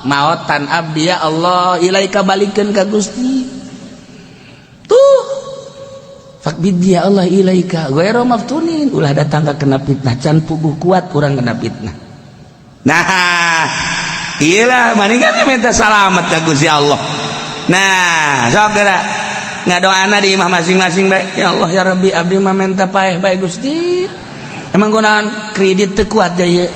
maotan abdi ya Allah, ilaika balikeun ka Gusti. Tuh, faqbidni ya Allah ilaika ghairu maftunin, ulah datang ka kena fitnah, can puguh kuat urang kena fitnah. Nah, iyalah maning kan minta salamat ka Gusti Allah. Nah, sok geura ngadoana di imah masing-masing bae. Ya Allah ya Rabbi, abdi mah minta paeh bae Gusti. Emang gunaan kredit teu kuat ya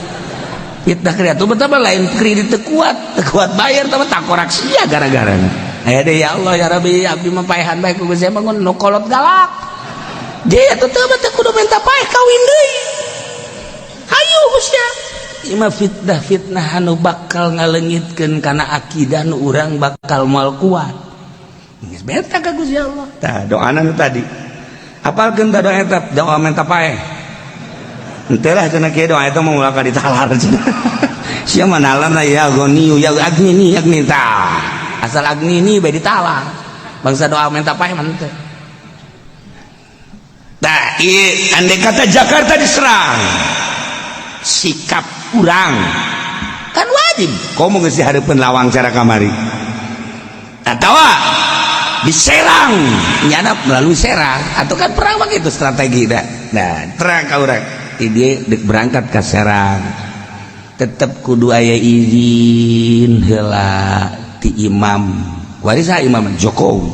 fitnah kredit tuh, betapa lain kredit teu kuat, teu kuat bayar tapi takorak sia gara-gara. Aya deh, ya Allah ya Rabbi, abdi mah paehan bae ku Gusti, emang nu kolot galak. Dia tuh teu kudu minta paeh, kawin deui. Hayu Gusti. Ima fitnah fitnah anu bakal ngalengitkeun kana akidah nu urang bakal moal kuat. Geus beta ka Gusti Allah. Tah, doana nu tadi. Apalkeun tah doa eta, doa minta paeh. Henteu lah cenah kieu, doa eta mah ulah ka ditalar cenah. Sia mah nalarna ya goniyu ya agni agni tah. Asal agni ini bae ditalar. Bangsa doa minta paeh mah henteu. Tah, ieu andai kata Jakarta diserang, sikap urang kan wajib komo geus dihareupeun lawang cara kamari atawa diserang nyana melalui Serang atau kan perang begitu strategi dah. Nah, terang ka urang dia dek berangkat ke Serang tetep kudu aya izin heula ti imam warisa, Imam Jokowi,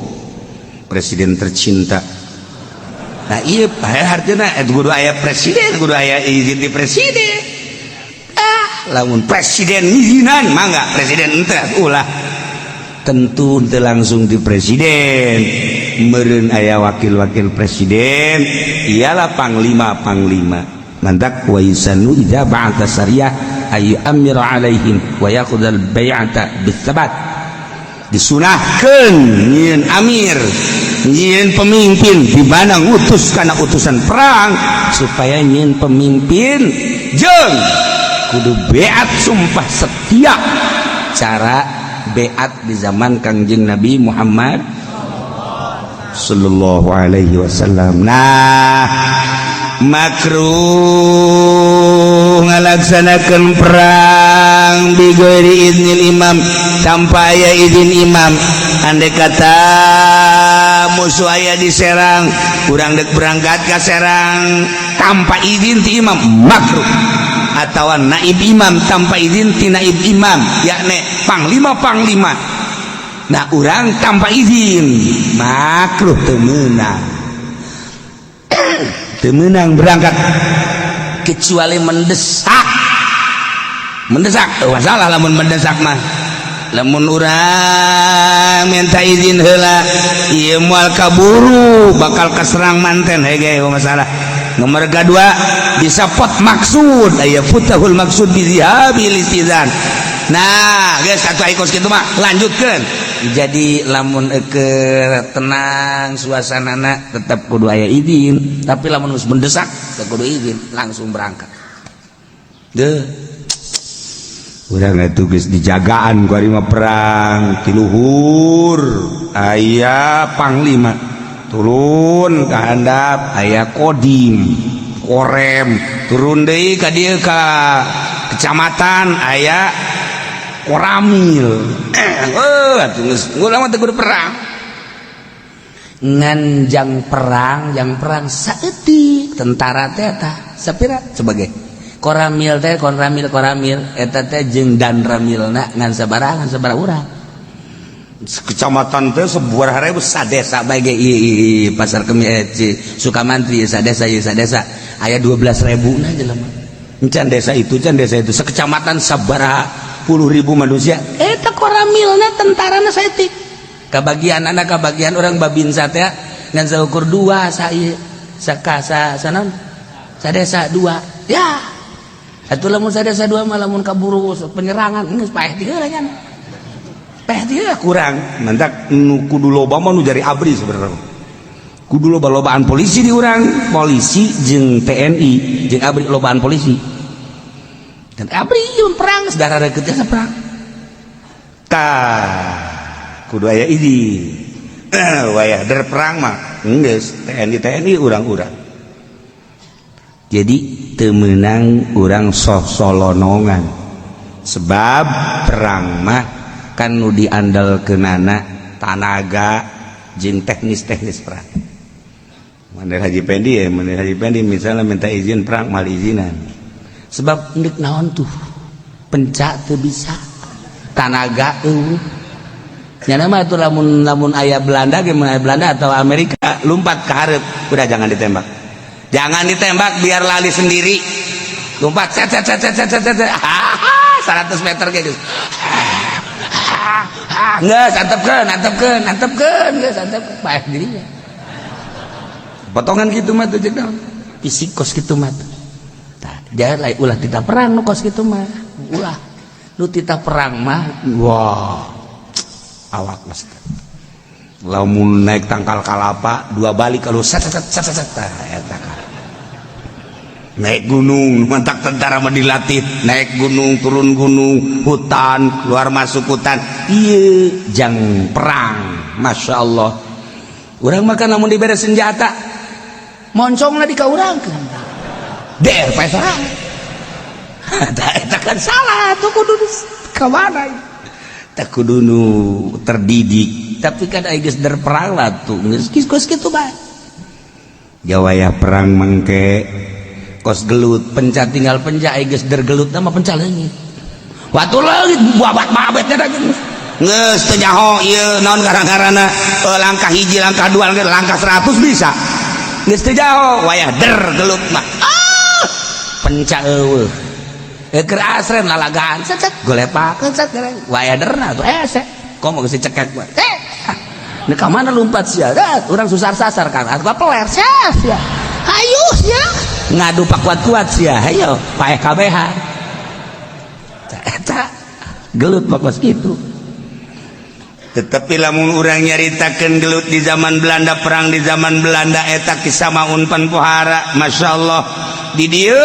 presiden tercinta. Nah, iya artinya kudu aya presiden, kudu aya izin di presiden. Ah, lamun presiden izinan mangga, presiden ente ulah tentu ente langsung di presiden, meureun aya wakil-wakil presiden, iyalah panglima panglima. Mantak wa yusannu idza ba'atha sariyah ay yu'ammira alaihim wa yaqudal bai'ata bisabat. Disunahkeun nyieun amir, nyieun pemimpin di mana ngutus kana utusan perang supaya nyieun pemimpin jeung kudu beat, sumpah setia, cara beat di zaman Kangjeng Nabi Muhammad sallallahu alaihi wasallam. Nah, makruh ngalaksanakan perang bighairi iznil imam, tanpa aya izin imam. Andai kata musuh aya di Serang, kurang dek berangkat ke Serang tanpa izin ti imam, makruh, atau naib imam, tanpa izin ti naib imam, yakni panglima panglima. Nah, urang tanpa izin makruh, teu meunang, teu meunang berangkat kecuali mendesak. Mendesak oh, masalah lamun mendesak mah, lamun urang minta izin heula ieu moal kaburu, bakal keserang manten hege. Masalah nomor kedua bisa pot maksud aya futahul maksud bi zihabil istizan. Nah guys, atuh aya kos kitu mah lanjutkeun. Jadi lamun ke tenang suasanana tetap kudu aya izin, tapi lamun geus mendesak teu kudu izin, langsung berangkat deh. Urang atuh geus dijagaan ku ari mah perang ti luhur aya panglima, turun ka handap aya kodim, korem, turun deui ka dieu ka kecamatan aya koramil. Eh, atuh geus urang mah teu kudu perang, nganjang perang jang perang saeutik tentara teh eta sapira sebagai koramil teh, koramil koramil eta teh jeung dan ramilna ngan sabaraha, ngan sabaraha urang. Kecamatan teh sebuah ribu, sadesa bae ge ieu pasar kemi eh, Sukamantri sadesa ieu sadesa aya 12.000 na jelema. Can desa itu, can desa itu, sekecamatan sabaraha puluh ribu manusia eta koramilna, tentarana saeutik. Kabagian anak, kabagian orang Babinsa teh ngan saukur dua sa ieu saka sa sanon sadesa dua ya. Atuh lamun sadesa dua mah lamun kaburu penyerangan geus paeh ti heula nya, paeh ti heula kurang. Mantak nu kudu loba mah nu jari ABRI sebenarnya, kudu loba-lobaan polisi di urang, polisi jeung TNI jeung ABRI, lobaan polisi dan ABRI. Ieu perang saudara deket perang tah kudu aya izin. Wayah der perang mah geus TNI TNI urang-urang. Jadi teu meunang urang sosolonongan, sebab perang mah kan nu diandalkeunana tanaga jeung teknis-teknis perang. Mandir Haji Pendi ya, Mandir Haji Pendi misalnya minta izin perang, mal izinan. Sebab ndek naon tuh, pencak teu bisa, tanaga eueuh. Nyana mah itu lamun lamun aya Belanda ge, aya Belanda atau Amerika lompat ke hareup, udah jangan ditembak. Jangan ditembak, biar lali sendiri. Lompat set set set set set set set. 100 meter kayak gitu. Geus, antepkeun, antepkeun, antepkeun, geus antepkeun. Paeh dirinya. Potongan gitu mah tuh jeung naon? Fisik kos kitu mah. Tah, jangan lain, ulah titah perang nu kos kitu mah. Ulah. Nu titah perang mah, wah, awak mas. Lamun naik tangkal kalapa dua balik kalau set set set set set, tah eta kan. Naik gunung, mantak tentara mah dilatih naik gunung, turun gunung, hutan, keluar masuk hutan. Iya, jang perang. Masya Allah. Urang makan lamun dibere senjata, moncongna di kaurangkeun. Der pae sorangan. Eta kan salah tuh, kudu ka mana? Tak kudu nu terdidik. Tapi kan aya geus der perang lah tuh, geus kos kitu bae. Jawaya perang mangke kos gelut, penca tinggal penca, aya geus der gelut mah penca leungit. Watu leungit babat babet eta geus. Geus teu nyaho ieu naon gara-garana, langkah hiji, langkah dua, langkah 100 bisa. Geus teu jaho wayah der gelut mah. Ah, penca eueuh. Keur asrem lalagaan set set golepakeun set wayah derna tuh hese. Komo geus dicekek mah. Eh, ini ka mana lompat sia? Urang susar sasar kan. Atuh peler sia sia. Hayu sia. Ngadu pak kuat-kuat sia. Hayo paeh kabehan. Eta gelut mah kos kitu. Tetapi lamun urang nyaritakeun gelut di zaman Belanda, perang di zaman Belanda, eta kisah maun pan pohara, Masya Allah. Di dieu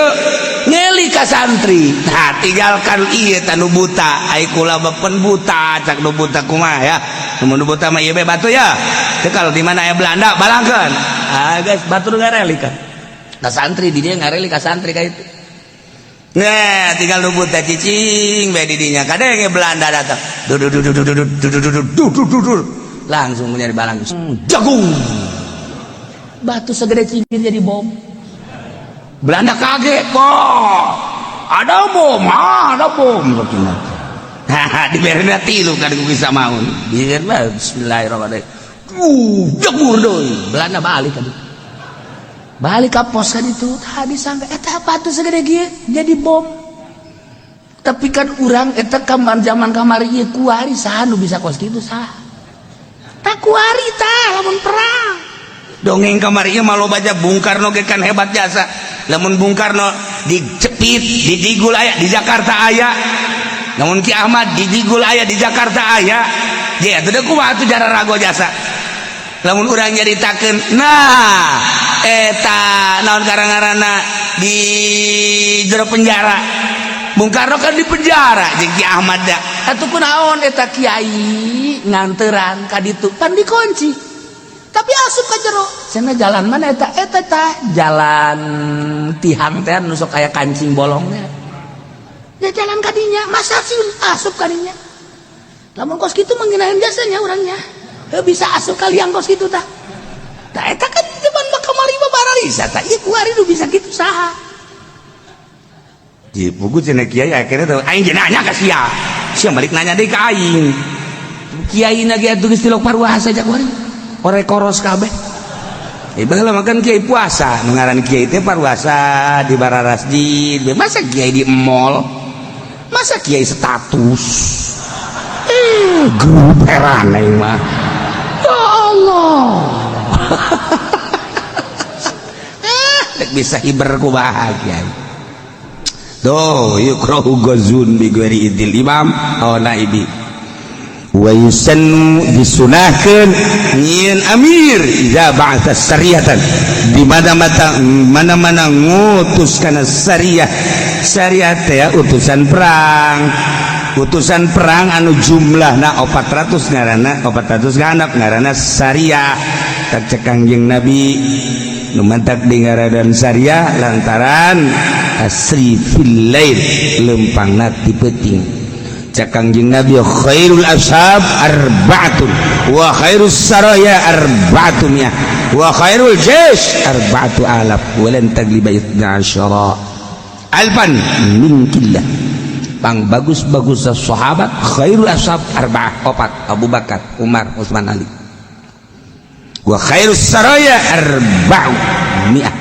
ngeli ka santri. Nah, tinggalkan ieu tanu buta, ai kula mah pen buta, cak nu buta kumaha ya. Nu buta mah ieu be batu ya. Teu kalau di mana aya Belanda balangkeun. Ah guys, batur ngareli kan. Ka santri di dieu ngareli ka santri ka itu. Nah, tinggal nu buta cicing bae di dinya. Kadenge Belanda datang. Du du du du du du du du du du du du du. Langsung nyari balang. Jagung. Batu segede cibir jadi bom. Belanda kaget kok. Ada bom, ah, ada bom. Haha, diberena tilu kan ku bisa maun. Biar mah bismillahirrahmanirrahim. Jegur deui. Belanda balik kan. Balik ka pos kan itu. Tadi sangka eta batu segede kieu jadi bom. Tapi kan urang eta kamar zaman kamari ieu kuari saha nu bisa kos kitu saha? Tak kuari tah lamun perang. Dongeng kamari ieu mah loba aja. Bung Karno ge kan hebat jasa. Lamun Bung Karno dicepit di Digul aya di Jakarta aya. Lamun Ki Ahmad di Digul aya di Jakarta aya. Ge atuh deui kumaha atuh jara rago jasa. Lamun urang nyaritakeun, nah eta naon karang-karana di jero penjara. Bung Karno kan di penjara jeung Ki Ahmad da. Atuh kunaon eta kiai nganteran ka ditu pan dikunci. Tapi asup ka jero. Cenah jalan mana eta? Eta tah jalan tihang teh nu sok aya kancing bolongnya. Ya jalan kadinya, masa sih asup kadinya? Lamun kos kitu menghinain jasanya orangnya. Heuh, bisa asup kalian kos kitu tah. Tah eta kan zaman mah kamari mah baralisa tah. Ieu kuari nu bisa kitu saha? Di pugu cenah kiai akhirnya tuh aing ge nanya ka sia. Sia balik nanya deui ka aing. Kiai na ge atuh geus tilok paruasa jak kuari. Ore koros kabeh. Eh baheula makan kiai puasa, nu ngaran kiai teh paruasa di bararasjid. Masa kiai di mall? Masa kiai status? Eh, grup heran aing mah. Ya Allah. Dek bisa hiber ku bahagia. Tuh, yukrahu ghazun bi ghairi idil imam aw naibi. Wa yusannu disunahkeun nyieun amir iza ba'atha sariyatan di mana-mana mana-mana ngutus kana sariyah. Sariyah teh utusan perang. Utusan perang anu jumlahna 400, ngaranna 400 genep, ngaranna syariah. Tak cek Kangjeng Nabi, nu mantak di ngaranan syariah lantaran asri fil lail, lempangna ti peuting. Cek Kangjeng Nabi, khairul ashab arba'atun wa khairus saraya arba'atu mi'ah wa khairul jais arba'atu alaf walan tagliba itsna asyara alfan min qillah. Pang bagus-bagus sahabat, khairul ashab arba'ah, opat: Abu Bakar, Umar, Utsman, Ali. Wa khairus saraya arba'u mi'ah,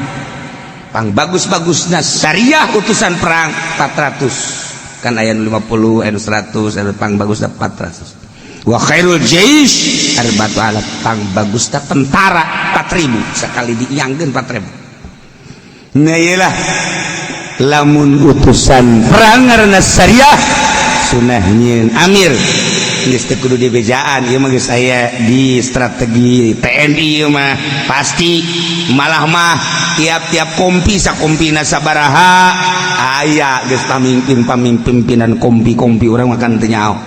pang bagus-bagusna syariah, utusan perang 400 kan, aya 50, aya 100, aya pang bagusna 400. Wa khairul jais arba'atu alaf, pang bagusna tentara 4000, sekali diiangkeun 4000. Nah, iyalah, lamun utusan perang ngaranna syariah, sunah nyieun amir. Geus teu kudu dibejaan, ieu mah geus aya di strategi TNI. Ieu mah pasti, malah mah tiap-tiap kompi, sakompina sabaraha, aya geus pamimpin pamimpin, pimpinan kompi-kompi. Urang mah kan teu nyaho,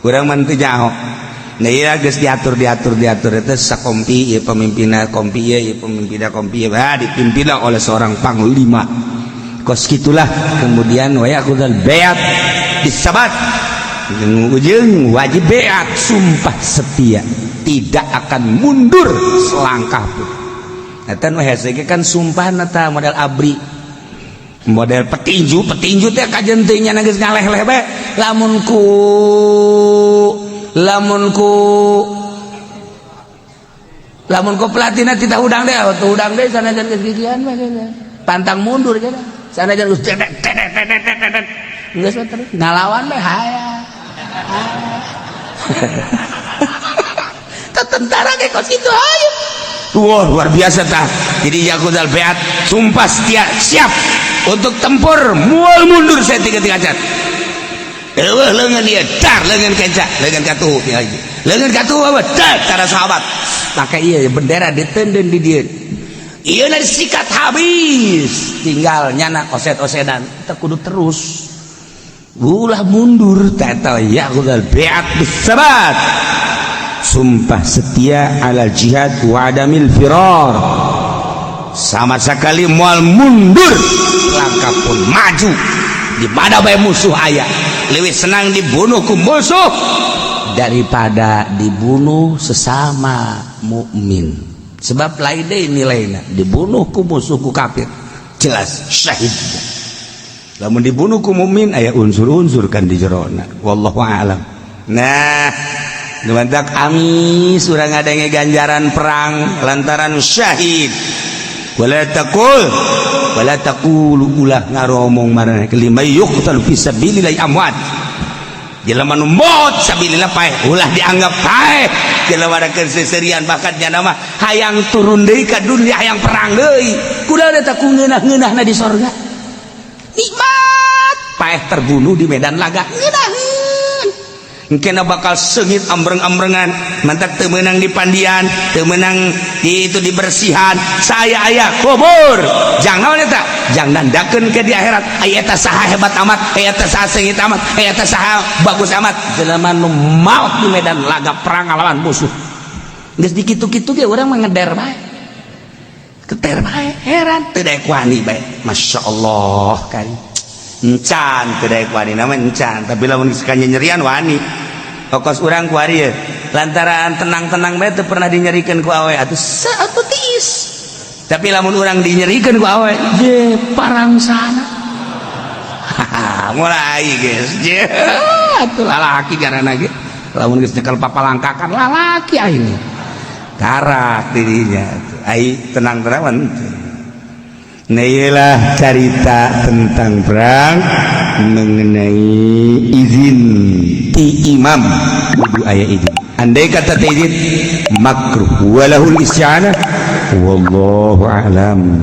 urang mah teu nyaho. Nah, iya, geus diatur, diatur, diatur itu sakompi ieu pemimpinna kompi ieu, ieu pemimpinna kompi ieu. Ah, dipimpin oleh seorang panglima kos gitulah. Kemudian wa ya'khudul baiat bisabat, ujung wajib beat, sumpah setia, tidak akan mundur selangkah pun. Eta nu hese ge kan sumpah ta model ABRI, model petinju. Petinju teh kajen teh nya geus ngaleh-leh bae, lamun ku pelatihna tidak hudang deh, atuh hudang deh, sanajan geus gigian mah pantang mundur cenah, sanajan geus tetek tetek tetek tetek, geus terus ngalawan bae hayang. Tentara kayak kos itu, ayo. Wah, luar biasa tah. Jadi ya'khudul beat, sumpah setia, siap untuk tempur, mual mundur saya tiga tiga cat. Eueuh leungeun ieu, dar leungeun kenca, leungeun katuhu ya. Leungeun katuhu apa? Dar cara sahabat. Pakai ieu bendera ditenden di dieu. Ieu disikat habis, tinggal nyana oset-osedan. Kita kudu terus. Ulah mundur tata ya'khudul beat bisabat, sumpah setia alal jihad wa adamil firar, sama sekali mual mundur langkah pun, maju di mana bae musuh aya. Lebih senang dibunuh ku musuh daripada dibunuh sesama mukmin, sebab lain deui nilainya dibunuh ku musuh, ku kafir, jelas syahid. Lamun dibunuh ku mukmin, aya unsur-unsur kan di jerona, wallahu a'lam. Nah, mantak amis urang ngadenge ganjaran perang lantaran syahid. Wala taqul, wala taqulu, ulah ngaromong maraneh, liman yuqtal fi sabilillah amwat, jelema nu maot sabilillah paeh, ulah dianggap paeh. Jelema keur seserian, bahkan nya mah hayang turun deui ka dunia, hayang perang deui. Kuda eta ku ngeunah-ngeunahna di sorga, nikmat paeh terbunuh di medan laga, ngeunaheun. Engkena bakal seungit ambreng-ambrengan. Mantak teu meunang di pandian, teu meunang di itu, dibersihan saya aya kubur. Jangan naon eta, jangan nandakeun ke di akhirat aya eta saha hebat amat, aya eta saha seungit amat, aya eta saha bagus amat. Jelema nu maot di medan laga perang ngalawan musuh, geus dikitu-kitu ge urang mah ngeder bae, keter bae, heran teu daek wani bae. Masya Allah kan encan teu daek wani nama encan, tapi lamun geus nyerian wani. Kos urang kuari ya lantaran tenang-tenang bae, teu pernah dinyerikeun ku awe atuh, atuh tiis. Tapi lamun urang dinyerikeun ku awe je parang sana mulai guys je atuh lalaki garana ge. Lamun geus nyekel papalangkakan lalaki aing karak dirinya ai tenang-tenang. Nah, iyalah cerita tentang perang mengenai izin ti imam, kudu aya izin. Andai kata izin, makruh walahul isti'anah, wallahu a'lam.